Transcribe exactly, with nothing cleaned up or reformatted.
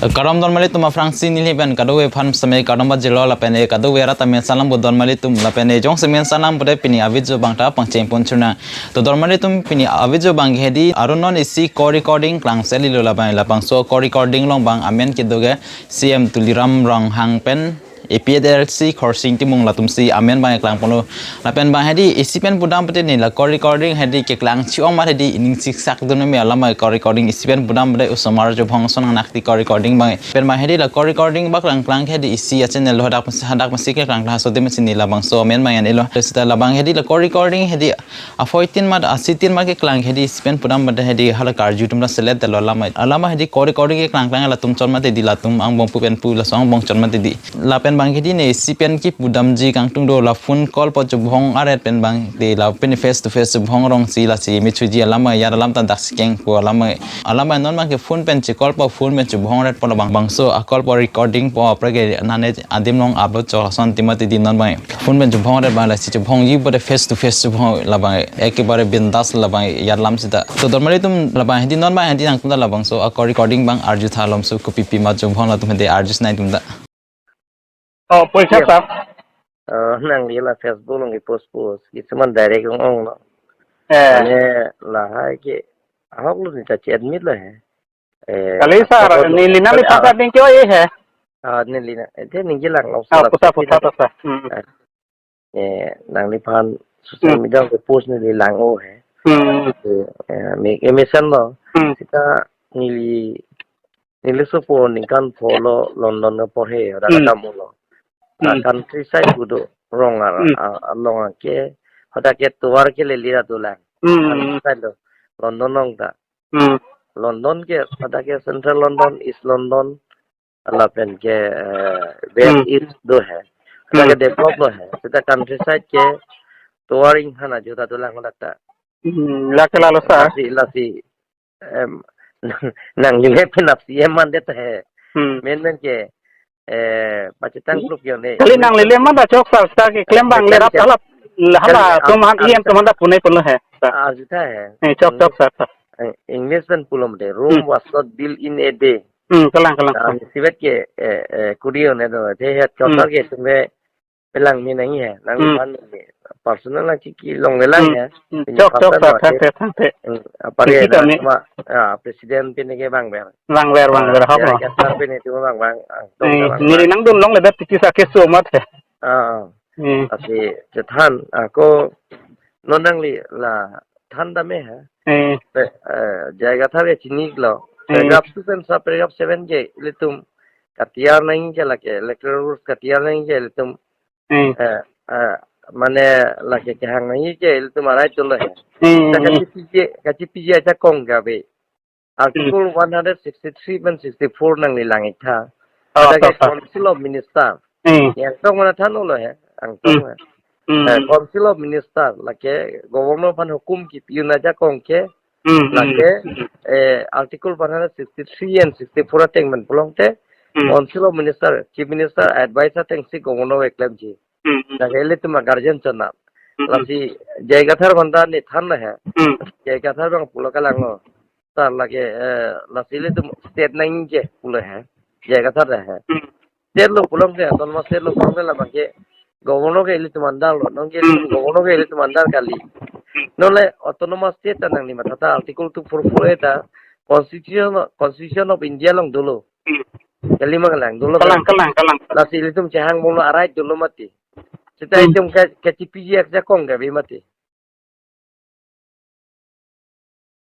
Kardom donmali atum, aphrangsi neli pen kadokave aphan seme kardom pajirlo lapen e kadokave arat amen salam pu donmali atum lapen e jongsi amen salam pulote pini a-video abang ta pangcheng pon chuna. To donmali atum, pini a-video abang hedi arunon isi call recording klangsi lilo labang, labangso call recording along abang amen kedo ke C M Tuliram Ronghang pen A P H L C Khorsing Timung latumsi amen abang klang ponlo. Lapen abang hedi isi pen pudam pute ne la call recording hedi keklang chi-ong amat hedi ining siksak dun me alam call recording isi pen pudam pute osomar chubhong ason nangnak ti call recording abang. Pen abang hedi la call recording abang klang klang hedi isi a-channel lo hadak masi, hadak masi keklang klang so de masi ne labangso amen abang an elo. Seta labang hedi la call recording hedi a-fourteen mat a-sixteen mat keklang hedi isi pen pudam pute hedi hala karju atum ta selet dalo alam. Alam hedi call recording keklang klang latum chot mati di latum angbong pu pen pu laso angbong chot mati di. Lapen abang hedi ne isi pen kipudamji kangtung do la phone call pu chubhong aret pen abang de lapen face to face chubhong rong si lasi me chuji alam ya alam ta daksi keng pu alam. Alam non abang ke phone pen che call pu phone pen chubhong aret pu labang bangso a-call pu recording pu apre ke nane adim along upload chok ason ti mati di non abang. Phone pen chubhong aret abang lasi chubhongji pute face to face chubhong labang ekebare bindas labang ya alam seta. To donmali atum labang hedi non abang hedi nangtum ta labangso a-call recording abang arju tha alam so kopi pi ma chubhong latum hedi arju nai atum ta. Oh, poisa Iya. Sir. Eh, nangli la Facebook along ke post post, kisuman direct ong ong lo. Eh. Mane lahai ke ahok lo ne ta che admit lo he. Eh, kali sir, apa lo? Neli nangli ah, phan ta ning ke-o he. Ah, neli na, eh, neli nangkelang lo. Ah, sir, pusa, pusa, pusa. Hmm. Eh, eh, nangliphan social Hmm. media ke post neli lang-o he. Hmm. Eh, eh, me, eh, mesen lo. Hmm. Seta neli neli sopo ningkan pho lo London ke porhe, hadak Hmm. kedam lo. Hmm. Countryside kedo rong ar, Hmm. a-, along ke, hadak ke tovar ke leli ra dolang. Hmm. Countryside lo. London along ta. Hmm. London ke, hadak ke Central London, East London, lapen ke, eh, West Hmm. East do he. Hadak ke Hmm. develop lo he. Seta countryside ke tovar inghan ajo ta dolang hadak ta. Hmm, lake lalo sir. Lasi, lasi, em, nangli le penap C M mandet he. Hmm. Men men ke, eh, pachetang Hmm. kluk yo ne. Kali nangli le man ta chok sir, sir keklem abang le Keklem rap ke. Alap, hala Kali, atum ah, han ah, E M atum han ta punai pulo he, sir. Ah, juta he. Eh, chok, chok, sir, sir. Eh, English pen pulo mate, Rome Hmm. was not built in a day. Hmm, kalang, kalang, Ah, kalang. Sivet ke, eh, eh, kurio ne do, the het Hmm. chok ke tumbe pelang me nangji he, nang Hmm. phan me. Personal nangchiki longle lang Hmm. he. Hmm. Pini Chok, chok, personal sir, lo, thang the. The, thang the. Hmm, apari Thang na, the me. Cuma, ah, president pini ke bang ber. Bang ber, bang Ah, ber, hok ya, lo. Ya, sir pini cuma bang bang. Ah, tong Eh, bang neli bang. Nangdun longle dak tiki sa keso mat he. Ah, ah. Hmm. Asi chethan, ako non nangli la than dam he. Eh. Pe, eh, J I Kathar ke chini lo. Eh. Paragraph two pen sa paragraph seven ke ilitum katiar nangji ke lake, electoral rules katiar nangji ke ilitum Hmm. Eh, eh, mane lake kehang nangji ke ilitum a-right dolo he. Hmm, Seta hmm. Kachipi-i, kachipi-i ajakong ke ave. Article Hmm. one hundred sixty-three pen sixty-four nangli lang-ik tha. Oh, Hadak ke to, to. Council of Minister. Hmm. Yang tong mana than lo he, ang tong Hmm. he. Hmm. Eh, Council of Minister, lake Governor aphan hukum kipi-un ajakong ke, Hmm, hmm. Lake, eh, Article one hundred sixty-three and sixty-four ateng pen pulote, Hmm. Council of Minister, Chief Minister advice atengsi Governor keklemji. Hmm, hmm. Lake ilitum a-guardian chonam. Hmm, hmm. Lasi J I Kathar aphan ta ne than lo he. Hmm. J I Kathar abang pulo kalang lo. Sir lake, eh, lasi ilitum state nangji pulo he. J I Kathar ta he. Hmm. State lo pulote, autonomous state lo pulote labang ke Governor ke ilitum under lo, non ke Hmm. Governor ke ilitum under kali. Hmm. Non le autonomous state ta nangli matha tha, Article two four four A ta Constitution, Constitution of India along dolo. Hmm. Kali ma kalang, dolo Kalang, kalang. Kalang, kalang. Lasi ilitum chehang bomlo a-right dolo mati. Seta Hmm. itum ke, kachipi-i ajakong ke ave mati.